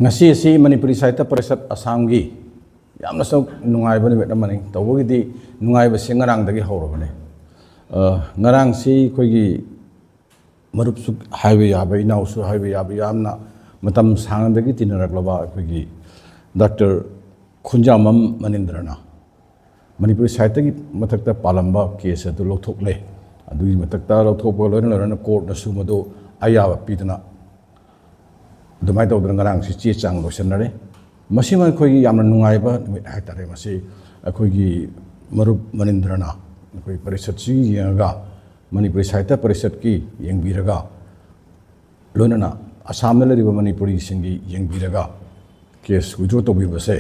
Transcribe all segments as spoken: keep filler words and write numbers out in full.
ꯉꯁꯤ ꯑꯁꯤ ꯃꯅꯤꯄꯨꯔꯤ ꯁꯥꯍꯤꯇ꯭ꯌ ꯄꯔꯤꯁꯠ ꯑꯁꯥꯝꯒꯤ ꯌꯥꯝꯅꯁꯨ ꯅꯨꯡꯉꯥꯏꯕ ꯅꯨꯃꯤꯠ ꯑꯃꯅꯤ꯫ ꯇꯧꯕꯒꯤꯗꯤ ꯅꯨꯡꯉꯥꯏꯕꯁꯤ ꯉꯔꯥꯡꯗꯒꯤ ꯍꯧꯔꯕꯅꯤ꯫ ꯑ, ꯉꯔꯥꯡꯁꯤ ꯑꯩꯈꯣꯏꯒꯤ ꯃꯔꯨꯞꯁꯨ ꯍꯥꯏꯕ ꯌꯥꯕ, ꯏꯅꯥꯎꯁꯨ ꯍꯥꯏꯕ ꯌꯥꯕ, ꯌꯥꯝꯅ ꯃꯇꯝ ꯁꯥꯡꯅꯗꯒꯤ ꯇꯤꯟꯅꯔꯛꯂꯕ ꯑꯩꯈꯣꯏꯒꯤ ꯗꯥꯛꯇꯔ ꯈꯨꯟꯖꯥꯝꯕꯝ ꯃꯅꯤꯟꯗ꯭ꯔꯅ ꯃꯅꯤꯄꯨꯔꯤ ꯁꯥꯍꯤꯇ꯭ꯌꯒꯤ ꯃꯊꯛꯇ ꯄꯥꯜꯂꯝꯕ ꯀꯦꯁ ꯑꯗꯨ ꯂꯧꯊꯣꯛꯂꯦ꯫ ꯑꯗꯨꯒꯤ ꯃꯊꯛꯇ ꯂꯧꯊꯣꯛꯄꯒ ꯂꯣꯏꯅ ꯂꯣꯏꯅꯅ ꯀꯣꯔꯠꯅꯁꯨ ꯃꯗꯨ ꯑꯌꯥꯕ ꯄꯤꯗꯨꯅ ꯑꯗꯨꯃꯥꯏꯅ ꯇꯧꯗꯅ ꯉꯔꯥꯡꯁꯤ ꯆꯦ ꯆꯥꯡ ꯂꯣꯏꯁꯤꯟꯅꯔꯦ꯫ ꯃꯁꯤꯃ ꯑꯩꯈꯣꯏꯒꯤ ꯌꯥꯝꯅ ꯅꯨꯡꯉꯥꯏꯕ ꯅꯨꯃꯤꯠ ꯍꯥꯏꯇꯥꯔꯦ꯫ ꯃꯁꯤ ꯑꯩꯈꯣꯏꯒꯤ ꯃꯔꯨꯞ ꯃꯅꯤꯟꯗ꯭ꯔꯅ ꯑꯩꯈꯣꯏ ꯄꯔꯤꯁꯠꯁꯤ ꯌꯦꯡꯉꯒ ꯃꯅꯤꯄꯨꯔꯤ ꯁꯥꯍꯤꯇ꯭ꯌ ꯄꯔꯤꯁꯠꯀꯤ ꯌꯦꯡꯕꯤꯔꯒ, ꯂꯣꯏꯅꯅ ꯑꯁꯥꯝꯗ ꯂꯩꯔꯤꯕ ꯃꯅꯤꯄꯨꯔꯤꯁꯤꯡꯒꯤ ꯌꯦꯡꯕꯤꯔꯒ ꯀꯦꯁ ꯋꯤꯗ꯭ꯔꯣ ꯇꯧꯕꯤꯕꯁꯦ,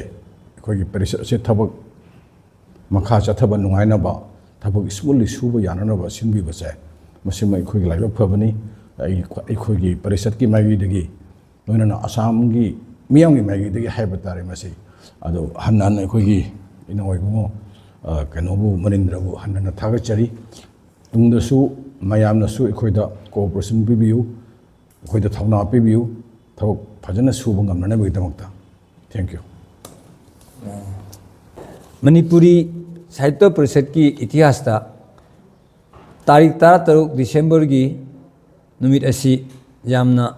ꯑꯩꯈꯣꯏꯒꯤ ꯄꯔꯤꯁꯠ ꯑꯁꯦ ꯊꯕꯛ ꯃꯈꯥ ꯆꯠꯊꯕ ꯅꯨꯡꯉꯥꯏꯅꯕ, ꯊꯕꯛ ꯁ꯭ꯃꯨꯠꯂꯤ ꯁꯨꯕ ꯌꯥꯅꯅꯕ ꯁꯤꯟꯕꯤꯕꯁꯦ, ꯃꯁꯤꯃ ꯑꯩꯈꯣꯏꯒꯤ ꯂꯥꯏꯕꯛ ꯐꯕꯅꯤ꯫ ꯑꯩ-, ꯑꯩꯈꯣꯏꯒꯤ ꯄꯔꯤꯁꯠꯀꯤ ꯃꯥꯏꯀꯩꯗꯒꯤ, ꯂꯣꯏꯅꯅ ꯑꯁꯥꯝꯒꯤ ꯃꯤꯌꯥꯝꯒꯤ ꯃꯥꯏꯀꯩꯗꯒꯤ ꯍꯥꯏꯕ ꯇꯥꯔꯦ ꯃꯁꯤ꯫ ꯑꯗꯣ ꯍꯟꯅ ꯍꯟꯅ ꯑꯩꯈꯣꯏꯒꯤ ꯏꯅꯥꯎ ꯏꯕꯨꯡꯉꯣ, ꯑ, ꯀꯩꯅꯣꯕꯨ, ꯃꯅꯤꯟꯗ꯭ꯔꯕꯨ ꯍꯟꯅ ꯍꯟꯅ ꯊꯥꯒꯠꯆꯔꯤ꯫ ꯇꯨꯡꯗꯁꯨ ꯃꯌꯥꯝꯅꯁꯨ ꯑꯩꯈꯣꯏꯗ ꯀꯣꯑꯣꯄꯔꯦꯁꯟ ꯄꯤꯕꯤꯌꯨ, ꯑꯩꯈꯣꯏꯗ ꯊꯧꯅꯥ ꯄꯤꯕꯤꯌꯨ, ꯊꯕꯛ ꯐꯖꯅ ꯁꯨꯕ ꯉꯝꯅꯅꯕꯒꯤꯗꯃꯛꯇ꯫ Thank you꯫ ꯃꯅꯤꯄꯨꯔꯤ ꯁꯥꯍꯤꯇ꯭ꯌ ꯄꯔꯤꯁꯠꯀꯤ ꯏꯇꯤꯍꯥꯁꯇ ꯇꯥꯔꯤꯛ ꯇꯔꯥꯇꯔꯨꯛ ꯗꯤꯁꯦꯝꯕꯔꯒꯤ ꯅꯨꯃꯤꯠ ꯑꯁꯤ ꯌꯥꯝꯅ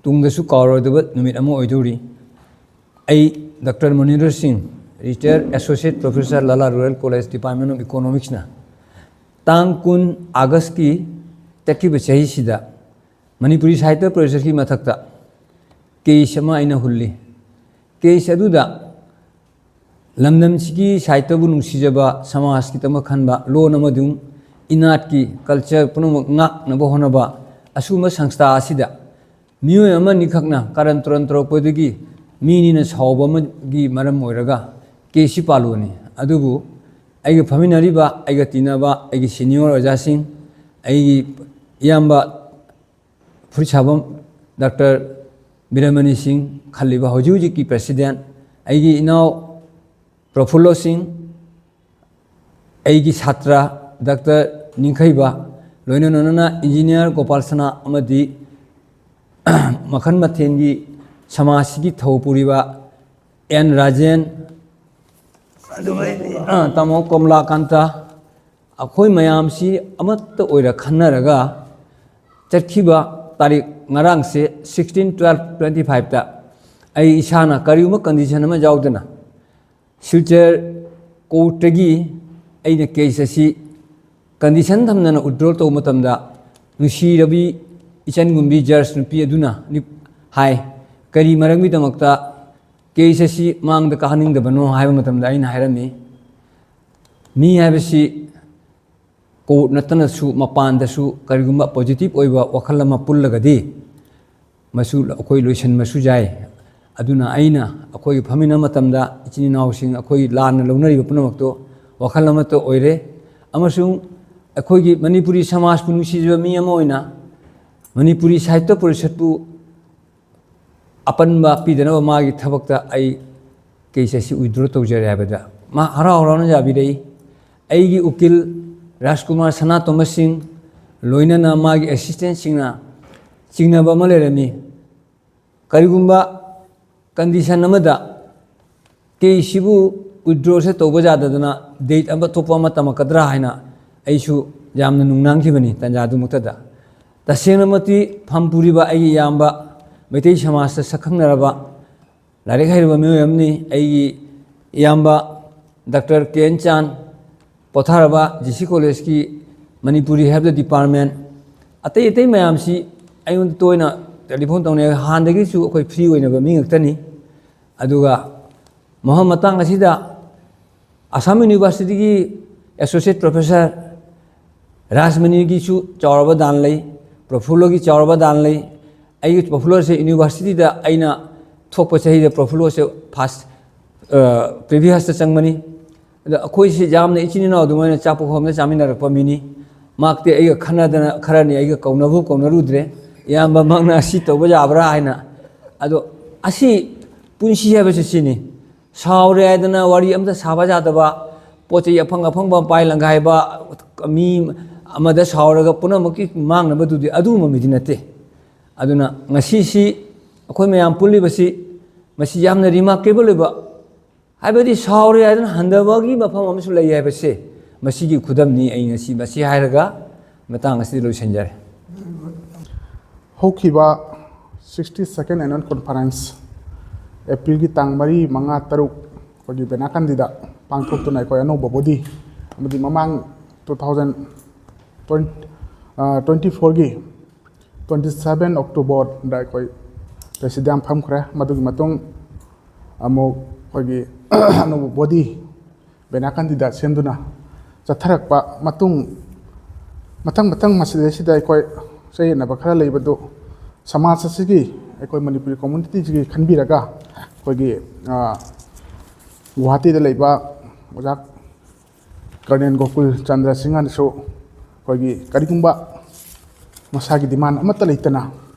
ꯇꯨꯡꯗꯁꯨ ꯀꯥꯎꯔꯣꯏꯗꯕ ꯅꯨꯃꯤꯠ ꯑꯃ ꯑꯣꯏꯗꯧꯔꯤ꯫ ꯑꯩ ꯗꯥꯛꯇꯔ ꯃꯅꯤꯟꯗ꯭ꯔ ꯁꯤꯡ, retired associate professor, ꯂꯥꯂꯥ Rural College, Department of Economics ꯅ ꯇꯥꯡ ꯀꯨꯟ ꯑꯥꯒꯁꯀꯤ ꯆꯠꯈꯤꯕ ꯆꯍꯤꯁꯤꯗ ꯃꯅꯤꯄꯨꯔꯤ ꯁꯥꯍꯤꯇ꯭ꯌ ꯄꯔꯤꯁꯠꯀꯤ ꯃꯊꯛꯇ ꯀꯦꯁ ꯑꯃ ꯑꯩꯅ ꯍꯨꯜꯂꯤ꯫ ꯀꯦꯁ ꯑꯗꯨꯗ ꯂꯝꯗꯝꯁꯤꯒꯤ ꯁꯥꯍꯤꯇ꯭ꯌꯕꯨ ꯅꯨꯡꯁꯤꯖꯕ, ꯁꯃꯥꯖꯀꯤꯗꯃꯛ ꯈꯟꯕ, ꯂꯣꯟ ꯑꯃꯗꯤ ꯏꯅꯥꯠꯀꯤ culture ꯄꯨꯝꯅꯃꯛ ꯉꯥꯛꯅꯕ ꯍꯣꯠꯅꯕ ꯑꯁꯤꯒꯨꯝꯕ ꯁꯪꯁꯊꯥ ꯑꯁꯤꯗ ꯃꯤꯑꯣꯏ ꯑꯃꯅꯤꯈꯛꯅ ꯀꯥꯔꯟ ꯇꯨꯔꯟ ꯇꯧꯔꯛꯄꯗꯒꯤ ꯃꯤ ꯑꯅꯤꯅ ꯁꯥꯎꯕ ꯑꯃꯒꯤ ꯃꯔꯝ ꯑꯣꯏꯔꯒ ꯀꯦꯁꯁꯤ ꯄꯥꯜꯂꯨꯕꯅꯤ꯫ ꯑꯗꯨꯕꯨ ꯑꯩꯒ ꯐꯝꯃꯤꯟꯅꯔꯤꯕ, ꯑꯩꯒ ꯇꯤꯟꯅꯕ ꯑꯩꯒꯤ senior ꯑꯣꯖꯥꯁꯤꯡ, ꯑꯩꯒꯤ ꯏꯌꯥꯝꯕ ꯐꯨꯔꯤꯠ ꯁꯥꯐꯝ ꯗꯥꯛꯇꯔ ꯕꯤꯔꯃꯅꯤ ꯁꯤꯡ, ꯈꯜꯂꯤꯕ ꯍꯧꯖꯤꯛ ꯍꯧꯖꯤꯛꯀꯤ president, ꯑꯩꯒꯤ ꯏꯅꯥꯎ ꯄ꯭ꯔꯐꯨꯜꯂꯣ ꯁꯤꯡ, ꯑꯩꯒꯤ ꯁꯥꯇ꯭ꯔ ꯗꯥꯛꯇꯔ ꯅꯤꯡꯈꯩꯕ, ꯂꯣꯏꯅ ꯂꯣꯏꯅꯅ engineer ꯒꯣꯄꯥꯜ ꯁꯅꯥ ꯑꯃꯗꯤ ꯃꯈꯜ ꯃꯊꯦꯜꯒꯤ ꯁꯃꯥꯖꯁꯤꯒꯤ ꯊꯧ ꯄꯨꯔꯤꯕ ꯑꯦꯟ ꯔꯥꯖꯦꯟ, ꯑꯗꯨꯒ ꯑꯩꯗꯤ, ꯑ, ꯇꯥꯃꯣ ꯀꯣꯃꯂꯥꯀꯥꯟꯇ, ꯑꯩꯈꯣꯏ ꯃꯌꯥꯝꯁꯤ ꯑꯃꯠꯇ ꯑꯣꯏꯔ ꯈꯟꯅꯔꯒ ꯆꯠꯈꯤꯕ ꯇꯥꯔꯤꯛ ꯉꯔꯥꯡꯁꯦ, sixteen twelve twenty fiveꯇ, ꯑꯩ ꯏꯁꯥꯅ ꯀꯔꯤꯒꯨꯝꯕ condition ꯑꯃ ꯌꯥꯎꯗꯅ ꯁꯤꯜꯆꯔ ꯀꯣꯔꯠꯇꯒꯤ ꯑꯩꯅ case ꯑꯁꯤ condition ꯊꯝꯗꯅ withdraw ꯇꯧꯕ ꯃꯇꯝꯗ, ꯅꯨꯡꯁꯤꯔꯕꯤ ꯏꯆꯟꯒꯨꯝꯕꯤ judge ꯅꯨꯄꯤ ꯑꯗꯨꯅ ꯍꯥꯏ, "ꯀꯔꯤ ꯃꯔꯝꯒꯤꯗꯃꯛꯇ case ꯑꯁꯤ ꯃꯥꯡꯗ ꯀꯥꯍꯟꯅꯤꯡꯗꯕꯅꯣ?" ꯍꯥꯏꯕ ꯃꯇꯝꯗ ꯑꯩꯅ ꯍꯥꯏꯔꯝꯃꯤ, "ꯃꯤ ꯍꯥꯏꯕꯁꯤ ꯀꯣꯔꯠ ꯅꯠꯇꯅꯁꯨ ꯃꯄꯥꯟꯗꯁꯨ ꯀꯔꯤꯒꯨꯝꯕ positive ꯑꯣꯏꯕ ꯋꯥꯈꯜ ꯑꯃ ꯄꯨꯜꯂꯒꯗꯤ ꯃꯁꯨ ꯑꯩꯈꯣꯏ ꯂꯣꯏꯁꯤꯟꯕꯁꯨ ꯌꯥꯏ꯫ ꯑꯗꯨꯅ ꯑꯩꯅ ꯑꯩꯈꯣꯏꯒꯤ ꯐꯝꯃꯤꯟꯅꯕ ꯃꯇꯝꯗ ꯏꯆꯤꯟ ꯏꯅꯥꯎꯁꯤꯡ, ꯑꯩꯈꯣꯏ ꯂꯥꯟꯅ ꯂꯧꯅꯔꯤꯕ ꯄꯨꯝꯅꯃꯛꯇꯣ ꯋꯥꯈꯜ ꯑꯃꯠꯇ ꯑꯣꯏꯔꯦ꯫ ꯑꯃꯁꯨꯡ ꯑꯩꯈꯣꯏꯒꯤ ꯃꯅꯤꯄꯨꯔꯤ ꯁꯃꯥꯖꯄꯨ ꯅꯨꯡꯁꯤꯖꯕ ꯃꯤ ꯑꯃ ꯑꯣꯏꯅ ꯃꯅꯤꯄꯨꯔꯤ ꯁꯥꯍꯤꯇ꯭ꯌ ꯄꯔꯤꯁꯠꯄꯨ ꯑꯄꯟꯕ ꯄꯤꯗꯅꯕ ꯃꯥꯒꯤ ꯊꯕꯛꯇ ꯑꯩ case ꯑꯁꯤ withdraw ꯇꯧꯖꯔꯦ" ꯍꯥꯏꯕꯗ ꯃꯥ ꯍꯔꯥꯎ ꯍꯔꯥꯎꯅ ꯌꯥꯕꯤꯔꯛꯏ꯫ ꯑꯩꯒꯤ ꯎꯀꯤꯜ ꯔꯥꯖꯀꯨꯃꯥꯔ ꯁꯅꯥꯇꯣꯝꯕ ꯁꯤꯡ, ꯂꯣꯏꯅꯅ ꯃꯥꯒꯤ assistantꯁꯤꯡꯅ ꯆꯤꯡꯅꯕ ꯑꯃ ꯂꯩꯔꯝꯃꯤ꯫ ꯀꯔꯤꯒꯨꯝꯕ condition ꯑꯃꯗ caseꯁꯤꯕꯨ withdrawꯁꯦ ꯇꯧꯕ ꯌꯥꯗꯗꯅ date ꯑꯃ ꯑꯇꯣꯞꯄ ꯑꯃ ꯇꯝꯃꯛꯀꯗ꯭ꯔꯥ ꯍꯥꯏꯅ ꯑꯩꯁꯨ ꯌꯥꯝꯅ ꯅꯨꯡꯅꯥꯡꯈꯤꯕꯅꯤ ꯇꯟꯖꯥꯗꯨꯃꯛꯇꯗ꯫ ꯇꯁꯦꯡꯅꯃꯛꯇꯤ ꯐꯝ ꯄꯨꯔꯤꯕ ꯑꯩꯒꯤ ꯏꯌꯥꯝꯕ, ꯃꯩꯇꯩ ꯁꯃꯥꯖꯇ ꯁꯛꯈꯪꯅꯔꯕ, ꯂꯥꯏꯔꯤꯛ ꯍꯩꯔꯕ ꯃꯤꯑꯣꯏ ꯑꯃꯅꯤ꯫ ꯑꯩꯒꯤ ꯏꯌꯥꯝꯕ ꯗꯥꯛꯇꯔ ꯀꯦ ꯑꯦꯟ ꯆꯥꯟ, ꯄꯣꯊꯥꯔꯕ ꯖꯤ ꯁꯤ ꯀꯣꯂꯦꯖꯀꯤ ꯃꯅꯤꯄꯨꯔꯤ ꯍꯥꯏꯕ department, ꯑꯇꯩ ꯑꯇꯩ ꯃꯌꯥꯝꯁꯤ ꯑꯩꯉꯣꯟꯗ ꯇꯣꯏꯅ telephone ꯇꯧꯅꯩ꯫ ꯍꯥꯟꯅꯗꯒꯤꯁꯨ ꯑꯩꯈꯣꯏ free ꯑꯣꯏꯅꯕ ꯃꯤ ꯉꯥꯛꯇꯅꯤ꯫ ꯑꯗꯨꯒ ꯃꯐꯝ ꯃꯇꯥꯡ ꯑꯁꯤꯗ ꯑꯁꯥꯝ ꯌꯨꯅꯤꯚꯔꯁꯤꯇꯤꯒꯤ associate professor ꯔꯥꯖꯃꯅꯤꯒꯤꯁꯨ ꯆꯥꯎꯔꯕ ꯗꯥꯟ ꯂꯩ, ꯄ꯭ꯔꯐꯨꯜꯂꯣꯒꯤ ꯆꯥꯎꯔꯕ ꯗꯥꯟ ꯂꯩ꯫ ꯑꯩꯒꯤ ꯄ꯭ꯔꯐꯨꯜꯂꯣꯁꯦ universityꯗ ꯑꯩꯅ ꯊꯣꯛꯄ ꯆꯍꯤꯗ ꯄ꯭ꯔꯐꯨꯜꯂꯣꯁꯦ first, ꯑ, privy houseꯇ ꯆꯪꯕꯅꯤ꯫ ꯑꯗ ꯑꯩꯈꯣꯏꯁꯤ ꯌꯥꯝꯅ ꯏꯆꯤꯟ ꯏꯅꯥꯎ ꯑꯗꯨꯃꯥꯏꯅ ꯆꯥꯛ ꯄꯨꯈꯝꯗ ꯆꯥꯃꯤꯟꯅꯔꯛꯄ ꯃꯤꯅꯤ꯫ ꯃꯍꯥꯛꯇꯤ ꯑꯩꯒ ꯈꯟꯅꯗꯅ ꯈꯔꯅꯤ, ꯑꯩꯒ ꯀꯧꯅꯕꯨ ꯀꯧꯅꯔꯨꯗ꯭ꯔꯦ꯫ "ꯏꯌꯥꯝꯕ, ꯃꯍꯥꯛꯅ ꯑꯁꯤ ꯇꯧꯕ ꯌꯥꯕ꯭ꯔꯥ?" ꯍꯥꯏꯅ꯫ ꯑꯗꯣ ꯑꯁꯤ ꯄꯨꯟꯁꯤ ꯍꯥꯏꯕꯁꯤ ꯁꯤꯅꯤ꯫ ꯁꯥꯎꯔꯦ ꯍꯥꯏꯗꯅ ꯋꯥꯔꯤ ꯑꯝꯇ ꯁꯥꯕ ꯌꯥꯗꯕ, ꯄꯣꯠ ꯆꯩ ꯑꯐꯪ ꯑꯐꯪꯕ ꯄꯥꯏ ꯂꯪꯒꯥꯏꯕ, ꯃꯤ ꯑꯃꯗ ꯁꯥꯎꯔꯒ ꯄꯨꯝꯅꯃꯛꯀꯤ ꯃꯥꯡꯅꯕꯗꯨꯗꯤ ꯑꯗꯨꯒꯨꯝꯕ ꯃꯤꯗꯤ ꯅꯠꯇꯦ꯫ ꯑꯗꯨꯅ ꯉꯁꯤꯁꯤ ꯑꯩꯈꯣꯏ ꯃꯌꯥꯝ ꯄꯨꯜꯂꯤꯕꯁꯤ ꯃꯁꯤ ꯌꯥꯝꯅ remarkable ꯑꯣꯏꯕ, ꯍꯥꯏꯕꯗꯤ ꯁꯥꯎꯔꯦ ꯍꯥꯏꯗꯅ ꯍꯟꯊꯕꯒꯤ ꯃꯐꯝ ꯑꯃꯁꯨ ꯂꯩ ꯍꯥꯏꯕꯁꯦ ꯃꯁꯤꯒꯤ ꯈꯨꯗꯝꯅꯤ꯫ ꯑꯩ ꯉꯁꯤ ꯃꯁꯤ ꯍꯥꯏꯔꯒ ꯃꯇꯥꯡ ꯑꯁꯤꯗ ꯂꯣꯏꯁꯤꯟꯖꯔꯦ꯫ ꯍꯧꯈꯤꯕ sixty second annual conference April ꯒꯤ ꯇꯥꯡ ꯃꯔꯤ, ꯃꯉꯥ, ꯇꯔꯨꯛ ꯑꯩꯈꯣꯏꯒꯤ ꯕꯦꯅꯥꯀꯟꯗꯤꯗ ꯄꯥꯡꯊꯣꯛꯇꯨꯅ ꯑꯩꯈꯣꯏ ꯑꯅꯧꯕ body ꯑꯃꯗꯤ ꯃꯃꯥꯡ two thousand twenty twenty four ꯒꯤ twenty seven October ꯗ ꯑꯩꯈꯣꯏ Presidium ꯐꯝꯈ꯭ꯔꯦ꯫ ꯃꯗꯨꯒꯤ ꯃꯇꯨꯡ ꯑꯃꯨꯛ ꯑꯩꯈꯣꯏꯒꯤ ꯑꯅꯧꯕ body ꯕꯦꯅꯥꯀꯟꯗꯤꯗ ꯁꯦꯝꯗꯨꯅ ꯆꯠꯊꯔꯛꯄ ꯃꯇꯨꯡ, ꯃꯊꯪ ꯃꯊꯪ ꯃꯁꯤꯗꯩꯁꯤꯗ ꯑꯩꯈꯣꯏ ꯆꯌꯦꯠꯅꯕ ꯈꯔ ꯂꯩꯕꯗꯨ ꯁꯃꯥꯖ ꯑꯁꯤꯒꯤ, ꯑꯩꯈꯣꯏ ꯃꯅꯤꯄꯨꯔꯤ community ꯁꯤꯒꯤ ꯈꯟꯕꯤꯔꯒ ꯑꯩꯈꯣꯏꯒꯤ, ꯑ, ꯒꯨꯋꯥꯍꯥꯇꯤꯗ ꯂꯩꯕ ꯑꯣꯖꯥ ꯀꯔꯅꯦꯜ ꯒꯣꯀꯨꯜ ꯆꯟꯗ꯭ꯔ ꯁꯤꯡꯍꯅꯁꯨ ꯑꯩꯈꯣꯏꯒꯤ ꯀꯔꯤꯒꯨꯝꯕ ꯃꯁꯥꯒꯤ demand ꯑꯃꯠꯇ ꯂꯩꯇꯅ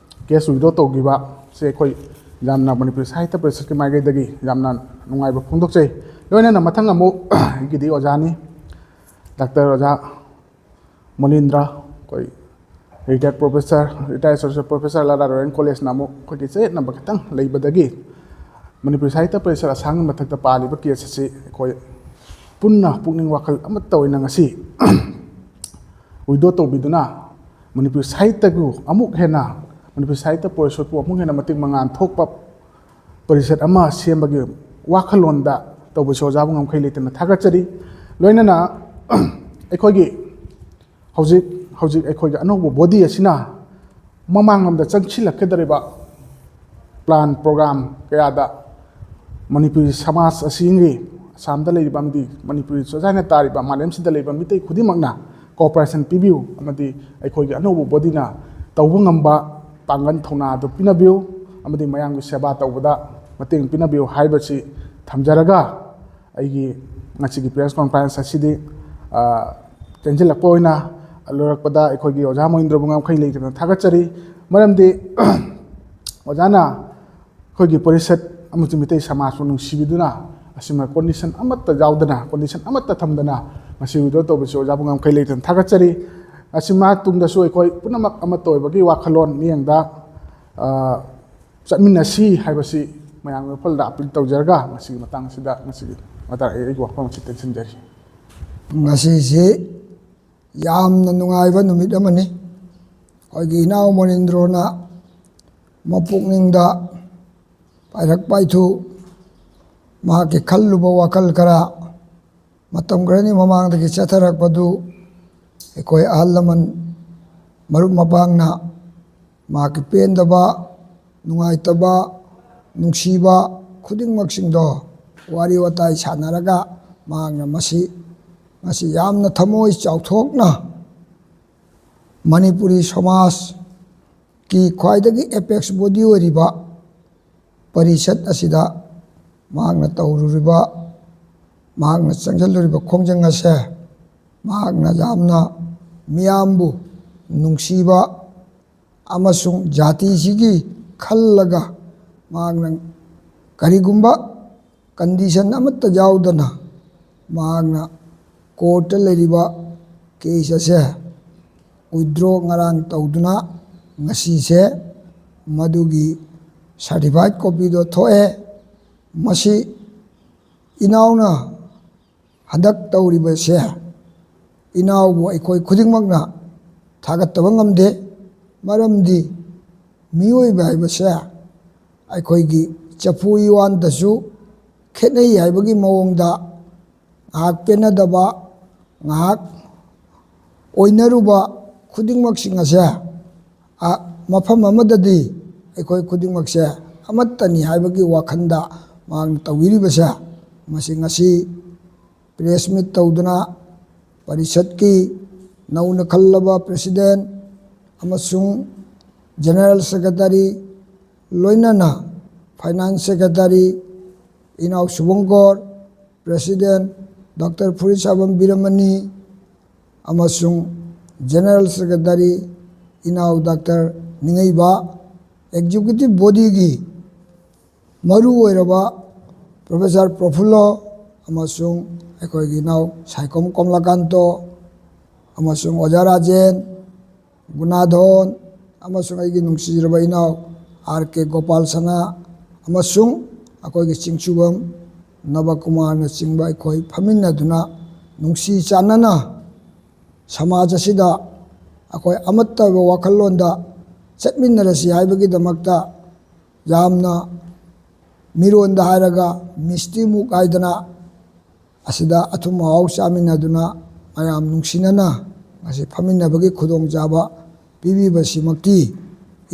case withdraw ꯇꯧꯈꯤꯕ ꯁꯦ ꯑꯩꯈꯣꯏ ꯌꯥꯝꯅ ꯃꯅꯤꯄꯨꯔꯤ ꯁꯥꯍꯤꯇ꯭ꯌ ꯄꯔꯤꯁꯠꯀꯤ ꯃꯥꯏꯀꯩꯗꯒꯤ ꯌꯥꯝꯅ ꯅꯨꯡꯉꯥꯏꯕ ꯐꯣꯡꯗꯣꯛꯆꯩ꯫ ꯂꯣꯏꯅꯅ ꯃꯊꯪ ꯑꯃꯨꯛ ꯑꯩꯒꯤꯗꯤ ꯑꯣꯖꯥꯅꯤ, ꯗꯥꯛꯇꯔ ꯑꯣꯖꯥ ꯃꯣꯅꯤꯟꯗ꯭ꯔ, ꯑꯩꯈꯣꯏ retired professor, retired associate professor Lala royal ꯀꯣꯂꯦꯖꯅ ꯑꯃꯨꯛ ꯑꯩꯈꯣꯏꯒꯤ ꯆꯌꯦꯠꯅꯕ ꯈꯤꯇꯪ ꯂꯩꯕꯗꯒꯤ ꯃꯅꯤꯄꯨꯔꯤ ꯁꯥꯍꯤꯇ꯭ꯌ ꯄꯔꯤꯁꯠ ꯑꯁꯥꯝꯒꯤ ꯃꯊꯛꯇ ꯄꯥꯜꯂꯤꯕ case ꯑꯁꯤ ꯑꯩꯈꯣꯏ ꯄꯨꯟꯅ ꯄꯨꯛꯅꯤꯡ ꯋꯥꯈꯜ ꯑꯃꯠꯇ ꯑꯣꯏꯅ ꯉꯁꯤ withdraw ꯇꯧꯕꯤꯗꯨꯅ ꯃꯅꯤꯄꯨꯔꯤ ꯁꯥꯍꯤꯇ꯭ꯌꯕꯨ ꯑꯃꯨꯛ ꯍꯦꯟꯅ, ꯃꯅꯤꯄꯨꯔꯤ ꯁꯥꯍꯤꯇ꯭ꯌ ꯄꯔꯤꯁꯠꯄꯨ ꯑꯃꯨꯛ ꯍꯦꯟꯅ ꯃꯇꯤꯛ ꯃꯉꯥꯜ ꯊꯣꯛꯄ ꯄꯔꯤꯁꯠ ꯑꯃ ꯁꯦꯝꯕꯒꯤ ꯋꯥꯈꯜꯂꯣꯟꯗ ꯇꯧꯕꯁꯨ ꯑꯣꯖꯥꯕꯨ ꯉꯝꯈꯩ ꯂꯩꯇꯅ ꯊꯥꯒꯠꯆꯔꯤ꯫ ꯂꯣꯏꯅꯅ ꯑꯩꯈꯣꯏꯒꯤ ꯍꯧꯖꯤꯛ ꯍꯧꯖꯤꯛ ꯑꯩꯈꯣꯏꯒꯤ ꯑꯅꯧꯕ body ꯑꯁꯤꯅ ꯃꯃꯥꯡꯂꯣꯝꯗ ꯆꯪꯁꯤꯜꯂꯛꯀꯗꯧꯔꯤꯕ plan program ꯀꯌꯥꯗ ꯃꯅꯤꯄꯨꯔꯤ ꯁꯃꯥꯖ ꯑꯁꯤꯒꯤ, ꯑꯁꯥꯝꯗ ꯂꯩꯔꯤꯕ ꯑꯃꯗꯤ ꯃꯅꯤꯄꯨꯔꯤ ꯆꯣꯖꯥꯏꯅ ꯇꯥꯔꯤꯕ ꯃꯥꯂꯦꯝꯁꯤꯗ ꯂꯩꯕ ꯃꯤꯇꯩ ꯈꯨꯗꯤꯡꯃꯛꯅ cooperation ꯄꯤꯕꯤꯌꯨ ꯑꯃꯗꯤ ꯑꯩꯈꯣꯏꯒꯤ ꯑꯅꯧꯕ body ꯅ ꯇꯧꯕ ꯉꯝꯕ ꯄꯥꯡꯒꯜ ꯊꯧꯅꯥ ꯑꯗꯨ ꯄꯤꯅꯕꯤꯌꯨ ꯑꯃꯗꯤ ꯃꯌꯥꯝꯒꯤ ꯁꯦꯕꯥ ꯇꯧꯕꯗ ꯃꯇꯦꯡ ꯄꯤꯅꯕꯤꯌꯨ ꯍꯥꯏꯕꯁꯤ ꯊꯝꯖꯔꯒ ꯑꯩꯒꯤ ꯉꯁꯤꯒꯤ press conference ꯑꯁꯤꯗꯤ, ꯑ, ꯇꯦꯟꯁꯤꯜꯂꯛꯄ ꯑꯣꯏꯅ ꯂꯣꯏꯔꯛꯄꯗ ꯑꯩꯈꯣꯏꯒꯤ ꯑꯣꯖꯥ ꯃꯣꯍꯤꯟꯗ꯭ꯔꯕꯨ ꯉꯝꯈꯩ ꯂꯩꯇꯅ ꯊꯥꯒꯠꯆꯔꯤ꯫ ꯃꯔꯝꯗꯤ ꯑꯣꯖꯥꯅ ꯑꯩꯈꯣꯏꯒꯤ ꯄꯔꯤꯁꯠ ꯑꯃꯁꯨꯡ ꯃꯤꯇꯩ ꯁꯃꯥꯖꯄꯨ ꯅꯨꯡꯁꯤꯕꯤꯗꯨꯅ ꯑꯁꯤꯃ condition ꯑꯃꯠꯇ ꯌꯥꯎꯗꯅ, condition ꯑꯃꯠꯇ ꯊꯝꯗꯅ ꯉꯁꯤ withdraw ꯇꯧꯕꯁꯤ ꯑꯣꯖꯥꯕꯨ ꯉꯝꯈꯩ ꯂꯩꯇꯅ ꯊꯥꯒꯠꯆꯔꯤ꯫ ꯑꯁꯤ ꯃꯥ ꯇꯨꯡꯗꯁꯨ ꯑꯩꯈꯣꯏ ꯄꯨꯝꯅꯃꯛ ꯑꯃꯠꯇ ꯑꯣꯏꯕꯒꯤ ꯋꯥꯈꯜꯂꯣꯟ ꯃꯤꯠꯌꯦꯡꯗ, ꯑ, ꯆꯠꯃꯤꯟꯅꯁꯤ ꯍꯥꯏꯕꯁꯤ ꯃꯌꯥꯝꯒꯤ ꯋꯥꯐꯝꯗ ꯑꯥꯄꯤꯜ ꯇꯧꯖꯔꯒ ꯉꯁꯤꯒꯤ ꯃꯇꯥꯡꯁꯤꯗ ꯉꯁꯤꯒꯤ ꯃꯇꯥꯡ ꯑꯩ ꯑꯩꯒꯤ ꯋꯥꯐꯝ ꯑꯁꯤ ꯇꯦꯟꯁꯤꯟꯖꯔꯤ꯫ ꯉꯁꯤꯁꯤ ꯌꯥꯝꯅ ꯅꯨꯡꯉꯥꯏꯕ ꯅꯨꯃꯤꯠ ꯑꯃꯅꯤ꯫ ꯑꯩꯈꯣꯏꯒꯤ ꯏꯅꯥꯎ ꯃꯣꯅꯤꯟꯗ꯭ꯔꯣꯅ ꯃꯄꯨꯛꯅꯤꯡꯗ ꯄꯥꯏꯔꯛ ꯄꯥꯏꯊꯨ ꯃꯍꯥꯛꯀꯤ ꯈꯜꯂꯨꯕ ꯋꯥꯈꯜ ꯈꯔ ꯃꯇꯝ ꯈꯔꯅꯤ ꯃꯃꯥꯡꯗꯒꯤ ꯆꯠꯊꯔꯛꯄꯗꯨ ꯑꯩꯈꯣꯏ ꯑꯍꯜ ꯂꯃꯟ ꯃꯔꯨꯞ ꯃꯄꯥꯡꯅ ꯃꯍꯥꯛꯀꯤ ꯄꯦꯟꯗꯕ, ꯅꯨꯡꯉꯥꯏꯇꯕ, ꯅꯨꯡꯁꯤꯕ ꯈꯨꯗꯤꯡꯃꯛꯁꯤꯡꯗꯣ ꯋꯥꯔꯤ ꯋꯥꯇꯥꯏ ꯁꯥꯟꯅꯔꯒ ꯃꯍꯥꯛꯅ ꯃꯁꯤ ꯉꯁꯤ ꯌꯥꯝꯅ ꯊꯃꯣꯏ ꯆꯥꯎꯊꯣꯛꯅ ꯃꯅꯤꯄꯨꯔꯤ ꯁꯃꯥꯖꯀꯤ ꯈ꯭ꯋꯥꯏꯗꯒꯤ ꯑꯦꯄꯦꯛꯁ ꯕꯣꯗꯤ ꯑꯣꯏꯔꯤꯕ ꯄꯔꯤꯁꯠ ꯑꯁꯤꯗ ꯃꯍꯥꯛꯅ ꯇꯧꯔꯨꯔꯤꯕ, ꯃꯍꯥꯛꯅ ꯆꯪꯁꯤꯜꯂꯨꯔꯤꯕ ꯈꯣꯡꯖꯪ ꯑꯁꯦ ꯃꯍꯥꯛꯅ ꯌꯥꯝꯅ ꯃꯤꯌꯥꯝꯕꯨ ꯅꯨꯡꯁꯤꯕ ꯑꯃꯁꯨꯡ ꯖꯥꯇꯤꯁꯤꯒꯤ ꯈꯜꯂꯒ ꯃꯍꯥꯛꯅ ꯀꯔꯤꯒꯨꯝꯕ ꯀꯟꯗꯤꯁꯟ ꯑꯃꯠꯇ ꯌꯥꯎꯗꯅ ꯃꯍꯥꯛꯅ ꯀꯣꯔꯠꯇ ꯂꯩꯔꯤꯕ ꯀꯦꯁ ꯑꯁꯦ ꯋꯤꯗ꯭ꯔꯣ ꯉꯔꯥꯡ ꯇꯧꯗꯨꯅ ꯉꯁꯤꯁꯦ ꯃꯗꯨꯒꯤ ꯁꯥꯔꯇꯤꯐꯥꯏꯠ ꯀꯣꯄꯤꯗꯣ ꯊꯣꯛꯑꯦ꯫ ꯃꯁꯤ ꯏꯅꯥꯎꯅ ꯍꯟꯗꯛ ꯇꯧꯔꯤꯕꯁꯦ ꯏꯅꯥꯎꯕꯨ ꯑꯩꯈꯣꯏ ꯈꯨꯗꯤꯡꯃꯛꯅ ꯊꯥꯒꯠꯇꯕ ꯉꯝꯗꯦ꯫ ꯃꯔꯝꯗꯤ ꯃꯤꯑꯣꯏꯕ ꯍꯥꯏꯕꯁꯦ ꯑꯩꯈꯣꯏꯒꯤ ꯆꯐꯨ ꯎꯌꯥꯟꯗꯁꯨ ꯈꯦꯠꯅꯩ ꯍꯥꯏꯕꯒꯤ ꯃꯑꯣꯡꯗ ꯉꯥꯏꯍꯥꯛ ꯄꯦꯟꯅꯗꯕ, ꯉꯥꯏꯍꯥꯛ ꯑꯣꯏꯅꯔꯨꯕ ꯈꯨꯗꯤꯡꯃꯛꯁꯤꯡ ꯑꯁꯦ, ꯑ, ꯃꯐꯝ ꯑꯃꯗꯗꯤ ꯑꯩꯈꯣꯏ ꯈꯨꯗꯤꯡꯃꯛꯁꯦ ꯑꯃꯠꯇꯅꯤ ꯍꯥꯏꯕꯒꯤ ꯋꯥꯈꯜꯗ ꯃꯍꯥꯛꯅ ꯇꯧꯕꯤꯔꯤꯕꯁꯦ, ꯃꯁꯤ ꯉꯁꯤ ꯄ꯭ꯔꯦꯁ ꯃꯤꯠ ꯇꯧꯗꯨꯅ ꯄꯔꯤꯁꯠꯀꯤ ꯅꯧꯅ ꯈꯜꯂꯕ ꯄ꯭ꯔꯦꯁꯤꯗꯦꯟ ꯑꯃꯁꯨꯡ ꯖꯦꯅꯔꯦꯜ ꯁꯦꯀ꯭ꯔꯦꯇꯔꯤ, ꯂꯣꯏꯅꯅ ꯐꯥꯏꯅꯥꯟꯁ ꯁꯦꯀ꯭ꯔꯦꯇꯔꯤ ꯏꯅꯥꯎ ꯁꯨꯕꯪꯀꯣꯔ, ꯄ꯭ꯔꯦꯁꯤꯗꯦꯟ ꯗꯣꯛꯇꯔ ꯐꯨꯔꯤꯠꯁꯥꯕꯝ ꯕꯤꯔꯃꯅꯤ ꯑꯃꯁꯨꯡ ꯖꯦꯅꯔꯦꯜ ꯁꯦꯀ꯭ꯔꯦꯇꯔꯤ ꯏꯅꯥꯎ ꯗꯣꯛꯇꯔ ꯅꯤꯡꯉꯩꯕ, ꯑꯦꯛꯖꯤꯀ꯭ꯌꯨꯇꯤꯚ ꯕꯣꯗꯤꯒꯤ ꯃꯔꯨ ꯑꯣꯏꯔꯕ ꯄ꯭ꯔꯣꯐꯦꯁꯔ ꯄ꯭ꯔꯐꯨꯜꯂꯣ ꯑꯃꯁꯨꯡ ꯑꯩꯈꯣꯏꯒꯤ ꯏꯅꯥꯎ ꯁꯥꯏꯈꯣꯝ ꯀꯣꯝꯂꯥꯀꯥꯟꯇꯣ ꯑꯃꯁꯨꯡ ꯑꯣꯖꯥ ꯔꯥꯖꯦꯟ, ꯒꯨꯅꯥꯙꯣꯟ ꯑꯃꯁꯨꯡ ꯑꯩꯒꯤ ꯅꯨꯡꯁꯤꯖꯔꯕ ꯏꯅꯥꯎ ꯑꯥꯔ ꯀꯦ ꯒꯣꯄꯥꯜ ꯁꯅꯥ ꯑꯃꯁꯨꯡ ꯑꯩꯈꯣꯏꯒꯤ ꯆꯤꯡꯁꯨꯕꯝ ꯅꯕꯀꯨꯃꯥꯔꯅꯆꯤꯡꯕ ꯑꯩꯈꯣꯏ ꯐꯝꯃꯤꯟꯅꯗꯨꯅ ꯅꯨꯡꯁꯤ ꯆꯥꯟꯅꯅ ꯁꯃꯥꯖ ꯑꯁꯤꯗ ꯑꯩꯈꯣꯏ ꯑꯃꯠꯇ ꯑꯣꯏꯕ ꯋꯥꯈꯜꯂꯣꯟꯗ ꯆꯠꯃꯤꯟꯅꯔꯁꯤ ꯍꯥꯏꯕꯒꯤꯗꯃꯛꯇ ꯌꯥꯝꯅ ꯃꯤꯔꯣꯟꯗ ꯍꯥꯏꯔꯒ ꯃꯤꯁꯇꯤ ꯃꯨꯛ ꯍꯥꯏꯗꯅ ꯑꯁꯤꯗ ꯑꯊꯨꯝ ꯑꯍꯥꯎ ꯆꯥꯃꯤꯟꯅꯗꯨꯅ ꯃꯌꯥꯝ ꯅꯨꯡꯁꯤꯅꯅ ꯉꯁꯤ ꯐꯝꯃꯤꯟꯅꯕꯒꯤ ꯈꯨꯗꯣꯡꯆꯥꯕ ꯄꯤꯕꯤꯕꯁꯤꯃꯛꯇꯤ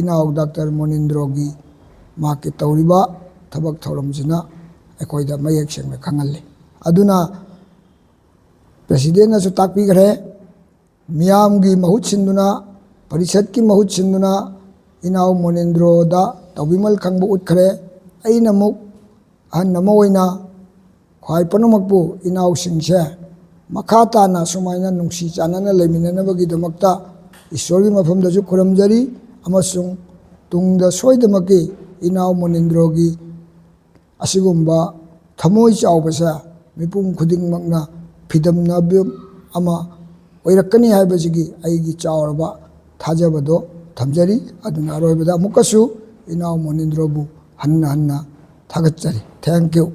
ꯏꯅꯥꯎ ꯗꯥꯛꯇꯔ ꯃꯣꯅꯤꯟꯗ꯭ꯔꯣꯒꯤ ꯃꯍꯥꯛꯀꯤ ꯇꯧꯔꯤꯕ ꯊꯕꯛ ꯊꯧꯔꯝꯁꯤꯅ ꯑꯩꯈꯣꯏꯗ ꯃꯌꯦꯛ ꯁꯦꯡꯅ ꯈꯪꯍꯜꯂꯤ꯫ ꯑꯗꯨꯅ ꯄ꯭ꯔꯦꯁꯤꯗꯦꯟꯅꯁꯨ ꯇꯥꯛꯄꯤꯈ꯭ꯔꯦ, ꯃꯤꯌꯥꯝꯒꯤ ꯃꯍꯨꯠ ꯁꯤꯟꯗꯨꯅ, ꯄꯔꯤꯁꯠꯀꯤ ꯃꯍꯨꯠ ꯁꯤꯟꯗꯨꯅ ꯏꯅꯥꯎ ꯃꯣꯅꯤꯟꯗ꯭ꯔꯣꯗ ꯇꯧꯕꯤꯃꯜ ꯈꯪꯕ ꯎꯠꯈ꯭ꯔꯦ꯫ ꯑꯩꯅ ꯑꯃꯨꯛ ꯑꯍꯟ ꯑꯃ ꯑꯣꯏꯅ ꯈ꯭ꯋꯥꯏ ꯄꯨꯝꯅꯃꯛꯄꯨ ꯏꯅꯥꯎꯁꯤꯡꯁꯦ ꯃꯈꯥ ꯇꯥꯅ ꯁꯨꯃꯥꯏꯅ ꯅꯨꯡꯁꯤ ꯆꯥꯟꯅꯅ ꯂꯩꯃꯤꯟꯅꯅꯕꯒꯤꯗꯃꯛꯇ ꯏꯁꯣꯔꯒꯤ ꯃꯐꯝꯗꯁꯨ ꯈꯨꯔꯨꯝꯖꯔꯤ, ꯑꯃꯁꯨꯡ ꯇꯨꯡꯗ ꯁꯣꯏꯗꯅꯃꯛꯀꯤ ꯏꯅꯥꯎ ꯃꯣꯅꯤꯟꯗ꯭ꯔꯣꯒꯤ ꯑꯁꯤꯒꯨꯝꯕ ꯊꯃꯣꯏ ꯆꯥꯎꯕꯁꯦ ꯃꯤꯄꯨꯝ ꯈꯨꯗꯤꯡꯃꯛꯅ ꯐꯤꯗꯝꯅꯕ ꯑꯃ ꯑꯣꯏꯔꯛꯀꯅꯤ ꯍꯥꯏꯕꯁꯤꯒꯤ ꯑꯩꯒꯤ ꯆꯥꯎꯔꯕ ꯊꯥꯖꯕꯗꯣ ꯊꯝꯖꯔꯤ꯫ ꯑꯗꯨꯅ ꯑꯔꯣꯏꯕꯗ ꯑꯃꯨꯛꯀꯁꯨ ꯏꯅꯥꯎ ꯃꯣꯅꯤꯟꯗ꯭ꯔꯣꯕꯨ ꯍꯟꯅ ꯍꯟꯅ ꯊꯥꯒꯠꯆꯔꯤ꯫ Thank you꯫